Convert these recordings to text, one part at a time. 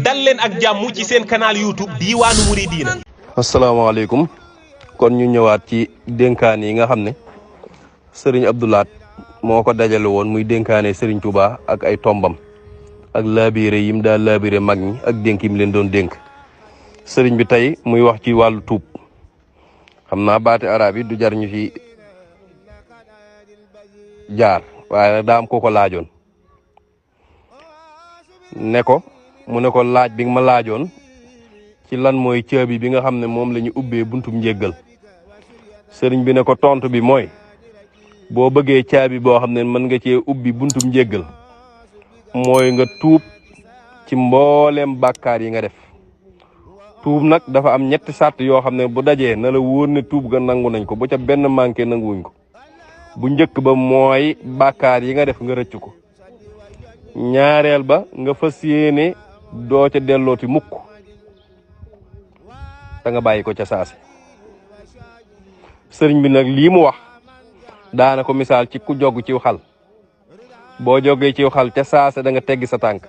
dal leen ak jàmm ci seen canal YouTube Diiwaanu Muridiina. asalaamaaleykum kon ñu ñëwaat ci dénkaan yi nga xam ne sëriñ Abdou Lahad moo ko dajale woon muy dénkaane sëriñ Touba ak ay tombam ak laabire yim daal laabire mag ñi ak dénk yim leen doon dénk sëriñ bi tey muy wax ci wàllu tuub xam naa baati arab yi du jar ñu ci jaar waaye nag daa am ko laajoon ne ko mu ne ko laaj bi nga ma laajoon ci lan mooy caabi bi nga xam ne moom la ñu ubbee buntum njéggal sëriñ bi ne ko tontu bi mooy boo bëggee caabi boo xam ne mën nga cee ubbi buntum njéggal mooy nga tuub ci mbooleem bàkkaar yi nga def tuub nag dafa am ñetti sàrt yoo xam ne bu dajee na la wóor ne tuub ga nangu nañ ko bu ca benn manqué nanguwuñ ko bu njëkk ba mooy bàkkaar yi nga def nga rëcc ko ñaareel ba nga fas yéene doo ca dellooti mukk da nga bàyyi ko ca saase sëriñ bi nag lii mu wax daana ko misaal ci ku jog ciw xal boo jógee ciw xal ca saase da nga teggi sa tànk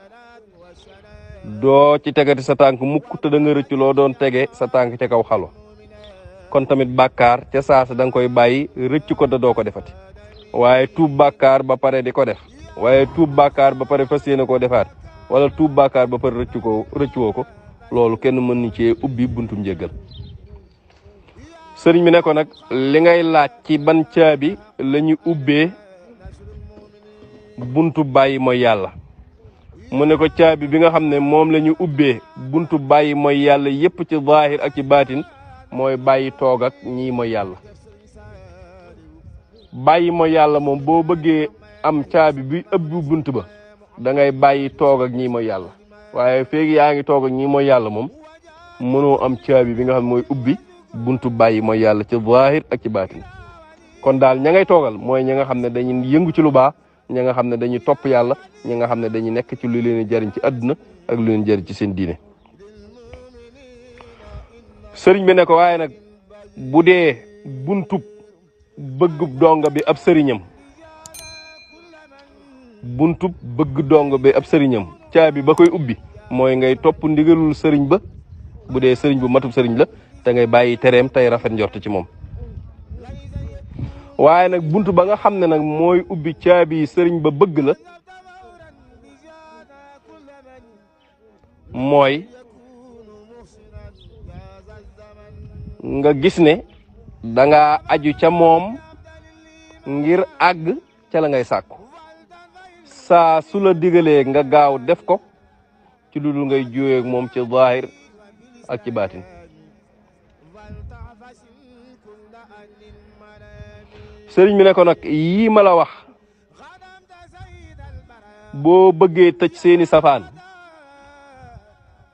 doo ci tegati sa tànk mukk te da nga rëcc loo doon tege sa tànk ca kaw xalo kon tamit bàkkaar ca saase da nga koy bàyyi rëcc ko da doo ko defati waaye tuub bàkkaar ba pare di ko def waaye tuub bàkkaar ba pare fas yéene koo defaat wala tuub bàkkaar ba pare rëccuwoo ko loolu kenn mën ni cee ubbi buntum njéggal sëriñ bi ne ko nag li ngay laaj ci ban caabi la ñu ubbee buntu bàyyi mooy yàlla mu ne ko caabi bi nga xam ne moom la ñu ubbee buntu bàyyi mooy yàlla yépp ci zaahir ak ci baatin mooy bàyyi toog ak ñii mooy yàlla bàyyi mooy yàlla moom boo bëggee am caabi bi ëbbu bunt ba da ngay bàyyi toog ak ñii mooy yàlla waaye feegi yaa ngi toog ak ñii mooy yàlla moom mënoo am caabi bi nga xam ne mooy ubbi buntu bàyyi mooy yàlla ci zaahir ak ci baatin kon daal ña ngay toogal mooy ña nga xam ne dañuy yëngu ci lu baax ña nga xam ne dañuy topp yàlla ñi nga xam ne dañuy nekk ci lu leen jariñ ci àdduna ak lu leen jariñ ci seen diine sëriñ bi ne ko waaye nag bu dee buntub bëggub donga bi ab sëriñam buntub bëgg donga bi ab sëriñam caabi ba koy ubbi mooy ngay topp ndigalul sëriñ ba bu dee sëriñ bu matub sëriñ la te ngay bàyyi tereem tey rafet njort ci moom waaye nag buntu ba nga xam ne nag mooy ubbi caabi sëriñ ba bëgg la mooy nga gis ne danga aju ca moom ngir àgg ca la ngay sàkku saa su la digalee nga gaaw def ko ci lu dul ngay juyee ak moom ci zaahir ak ci baatin sëriñ bi ne ko nag yii ma la wax boo bëggee tëj seeni safaan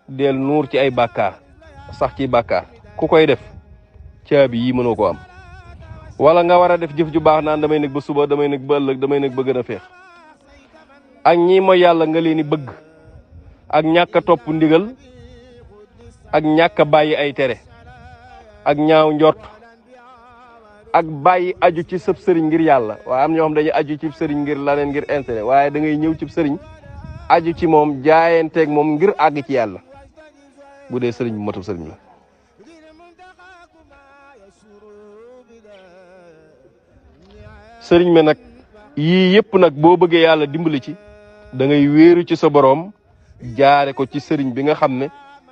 del nuur ci ay bàkkaar sax ci bàkkaar ku koy def caabi yii mënoo ko am wala nga war a def jëf ju baax naan damay nekk ba suba damay nekk ba ëllëg damay nekk ba gën a feex ak ñii mooy yàlla nga leen di bëgg ak ñàkk a topp ndigal ak ñàkk a bàyyi ay tere ak ñaaw njort ak bàyyi aju ci sëb sëriñ ngir yàlla waaye am ñoo xam dañuy aju ci sëriñ ngir laneen ngir intérêt waaye da ngay ñëw ci sëriñ aju ci moom jaayanteeg moom ngir àgg ci yàlla bu dee sëriñ bu matub sëriñ la sëriñ mi nag yii yëpp nag boo bëggee yàlla dimbali ci da ngay wéeru ci sa boroom jaare ko ci sëriñ bi nga xam ne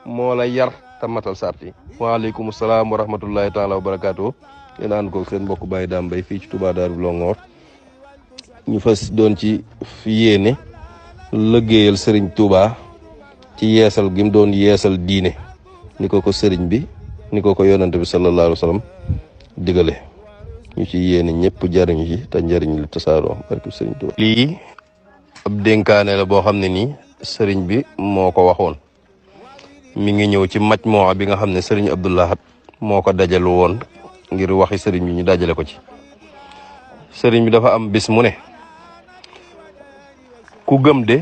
moo la yar te matal sart yi waaleykum salaam wa rahmatullahi taala wa barakaatu yéen ànd ko seen mbokk Baye Dame Mbaye fii ci Touba Darou Longhor ñu fas doon ci yéene lëggéeyal sëriñ Touba ci yeesal gi mu doon yeesal diine ni ko sëriñ bi ni ko yonante bi sallallahu alayhi wa sallam digale ñu ci yéene ñëpp jariñu ci te njariñ li tasaaroo barke sëriñ Touba. lii ab dénkaane la boo xam ne nii sëriñ bi moo ko waxoon mi ngi ñëw ci majmuwa bi nga xam ne sëriñ Abdou Lahad moo ko dajalu woon ngir waxi sëriñ bi ñu dajale ko ci sëriñ bi dafa am bis mu ne ku gëm de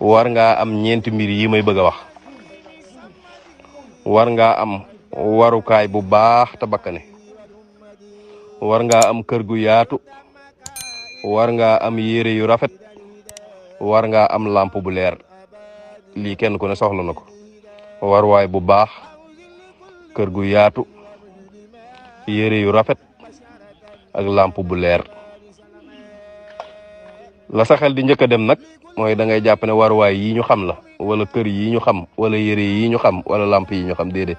war ngaa am ñeenti mbir yi may bëgg a wax war ngaa am warukaay bu baax te bakkane war ngaa am kër gu yaatu war ngaa am yére yu rafet war ngaa am lampe bu leer lii kenn ku ne soxla na ko warwaay bu baax kër gu yaatu yére yu rafet ak lampe bu leer. la sa xel di njëkk a dem nag mooy da ngay jàpp ne warwaay yi ñu xam la wala kër yi ñu xam wala yére yi ñu xam wala lampe yi ñu xam déedéet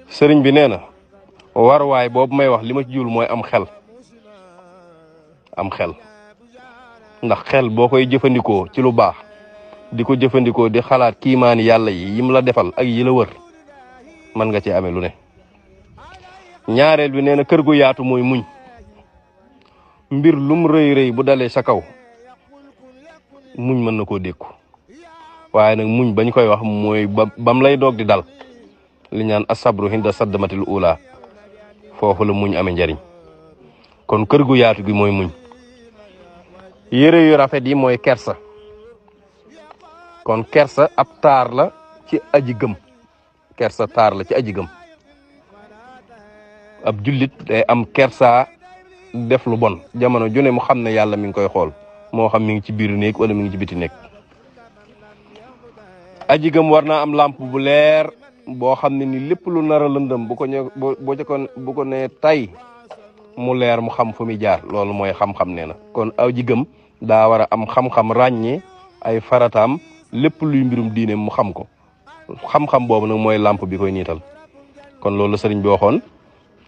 sëriñ bi nee na warwaay boobu may wax li ma ci jul mooy am xel. am xel ndax xel boo koy jëfandikoo ci lu baax di ko jëfandikoo di xalaat kiimaani yàlla yi yim la defal ak yi la wër mën nga ci amee lu ne. ñaareel bi nee na kër gu yaatu mooy muñ. mbir lum rëy rëy bu dalee sa kaw muñ mën na koo dékku waaye nag muñ bañ koy wax mooy bam lay doog di dal li ñaan asabru hinda saddamatil ula foofu la muñ amee njariñ. kon kër gu yaatu gi mooy muñ. yére yu rafet yi mooy kersa. kon kersa ab taar la ci aji gëm. kersa taar la ci aji gëm. ab jullit day am kersa def lu bon jamono june mu xam ne yàlla mi ngi koy xool moo xam mi ngi ci biir néeg wala mi ngi ci biti néeg. aji gëm war naa am lampe bu leer boo xam ne ni lépp lu nar a lëndëm bu ko ne tay mu leer mu xam fu muy jaar loolu mooy xam-xam nee na. kon aji gëm daa war a am xam-xam ràññee ay farataam lépp luy mbirum diine mu xam ko xam-xam boobu nag mooy lampe bi koy niital. kon loolu sëriñ bi waxoon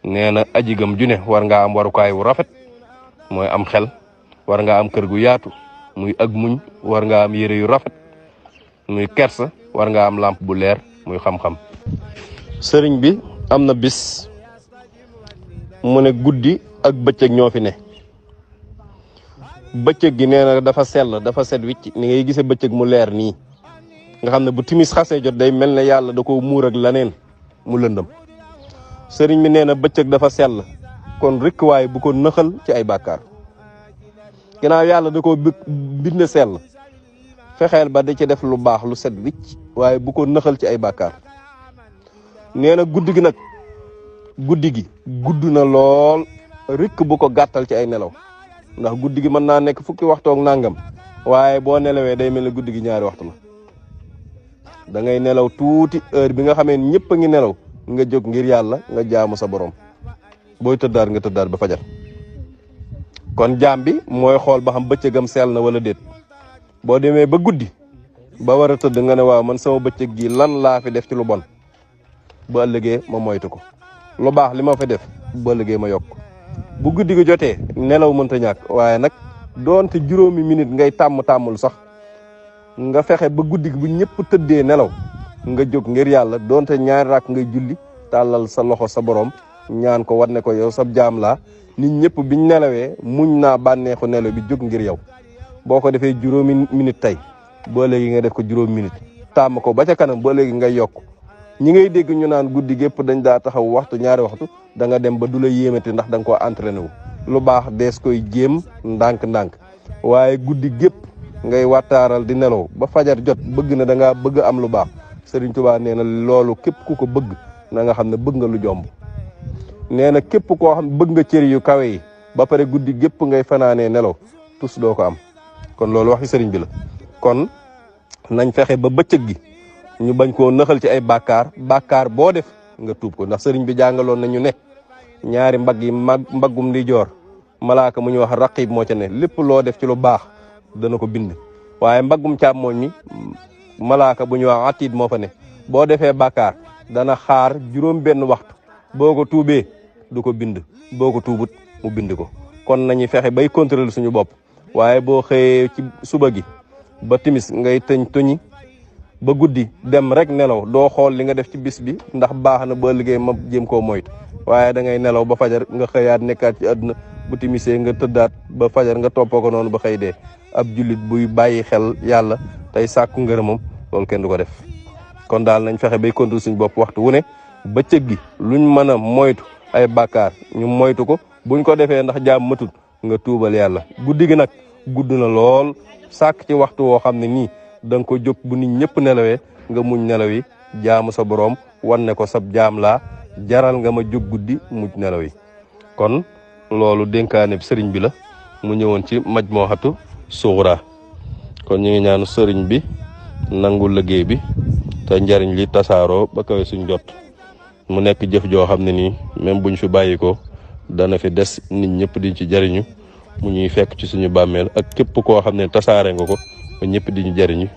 nee na aji gëm ju ne war ngaa am warukaay wu rafet mooy am xel war ngaa am kër gu yaatu muy ak muñ war ngaa am yére yu rafet muy kersa war ngaa am lampe bu leer muy xam-xam. sëriñ bi am na bis mu ne guddi ak bëccëg ñoo fi ne. bëccëg gi nee na dafa sell dafa set wicc ni ngay gisee bëccëg mu leer nii nga xam ne bu timis xasee jot day mel ne yàlla da ko muur ak laneen mu lëndëm. sëriñ bi nee na bëccëg dafa sell kon rek waaye bu ko nëxal ci ay bàkkaar ginnaaw yàlla da ko bind sell fexeel ba di ci def lu baax lu set wicc waaye bu ko nëxal ci ay bàkkaar. nee na guddi gi nag guddi gi gudd na lool rek bu ko gàttal ci ay nelaw ndax guddi gi mën naa nekk fukki waxtu ak nangam waaye boo nelawee day mel ne guddi gi ñaari waxtu la. da ngay nelaw tuuti heure bi nga xamee ñëpp a ngi nelaw nga jóg ngir yàlla nga jaamu sa borom booy tëddaat nga tëddaat ba fajar. kon jaam bi mooy xool ba xam bëccëgam sell na wala déet boo demee ba guddi ba war a tëdd nga ne waaw man sama bëccëg gi lan laa fi def ci lu bon bu ëllëgee ma moytu ko lu baax li ma fi def bu ëllëgee ma yokk. bu guddi gi jotee nelaw mënta ñàkk waaye nag doonte juróomi minute ngay tàmmul sax nga fexe ba guddi gi bu ñëpp tëddee nelaw nga jóg ngir yàlla doonte ñaari rakk ngay julli tàllal sa loxo sa borom ñaan ko war ne ko yow sab jaam laa nit ñëpp biñ nelawee muñ naa bànneexu nelaw bi jóg ngir yow. boo ko defee juróomi minute tey ba léegi nga def ko juróomi minute tàmm ko ba ca kanam ba léegi ngay yokk. ñi ngay dégg ñu naan guddi gépp dañ daa taxaw waxtu ñaari waxtu da nga dem ba du la yéemati ndax da nga koo entraîné wu. lu baax dees koy jéem ndànk-ndànk waaye guddi gépp ngay wattaaral di nelaw ba fajar jot bëgg na da ngaa bëgg am lu baax Sëriñ Tuubaa nee na loolu képp ku ko bëgg na nga xam ne bëgg nga lu jomb. nee na képp koo xam bëgg nga cër yu kawe yi ba pare guddi gépp ngay fanaanee nelaw tus doo ko am. kon loolu waxi sëriñ bi la. kon nañ fexe ba bëccëg gi ñu bañ koo nëxal ci ay bàkkaar boo def nga tuub ko ndax sëriñ bi jàngaloon nañu ne ñaari mbagg yi mbaggum di joor malaaka mu ñu wax raqib moo ca ne lépp loo def ci lu baax dana ko bind waaye mbaggum càmmooñ mi malaaka bu ñu wax atiid moo fa ne boo defee bàkkaar dana xaar juróom benn waxtu boo ko tuubee du ko bind boo ko tuubut mu bind ko. kon nañu fexe bay contrôler suñu bopp waaye boo xëyee ci suba gi ba timis ngay tëñi ba guddi dem rek nelaw doo xool li nga def ci bis bi ndax baax na ba liggéey ma jéem koo moytu waaye da ngay nelaw ba fajar nga xëyaat nekkaat ci àdduna bu timisee nga tëddaat ba fajar nga toppoo ko noonu ba xëy dee. ab jullit buy bàyyi xel yàlla tey sàkku ngërëmam loolu kenn du ko def. kon daal nañ fexe bay contrôler suñu bopp waxtu wu ne bëccëg gi luñ mën a moytu ay bàkkaar ñu moytu ko buñ ko defee ndax jaam matut nga tuubal yàlla. guddi gi nag gudd na lool sàkk ci waxtu woo xam ne nii da nga ko jóg bu nit ñëpp nelawee nga muñ nelaw yi jaamu sa boroom wan ne ko sab jaam laa jaral nga ma jóg guddi muñ nelaw yi. kon loolu dénkaane sëriñ bi la mu ñëwoon ci Majmuhatu Sughra kon ñu ngi ñaanu sëriñ bi nangu liggéey bi te njariñ li tasaaroo ba kawe suñ jot mu nekk jëf joo xam ne nii même buñ fi bàyyi ko dana fi des nit ñëpp di ci jariñu mu ñuy fekk ci suñu bàmmeel ak képp koo xam ne tasaare nga ko ba ñëpp di ñu jariñu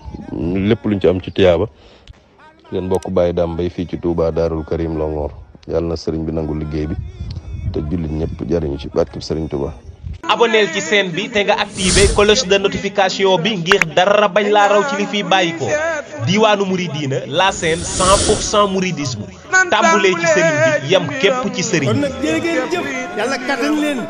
lépp luñ ci am ci tiyaaba. leen mbokk Baye Dame Mbaye fii ci Touba Darou Karim Longhor yàlla na sëriñ bi nangu liggéey bi te jullit ñëpp jariñu ci barkeb sëriñ Touba. aboneel ci chaîne bi te nga activé cloche de notification bi ngir dara bañ laa raw ci li fiy bàyyi ko Diwaanu Mouridina la chaîne 100% mouridisme tàmbulee ci sëriñ bi yem képp ci sëriñ bi. kon nag jërë ngeen jëf yàlla kattan leen.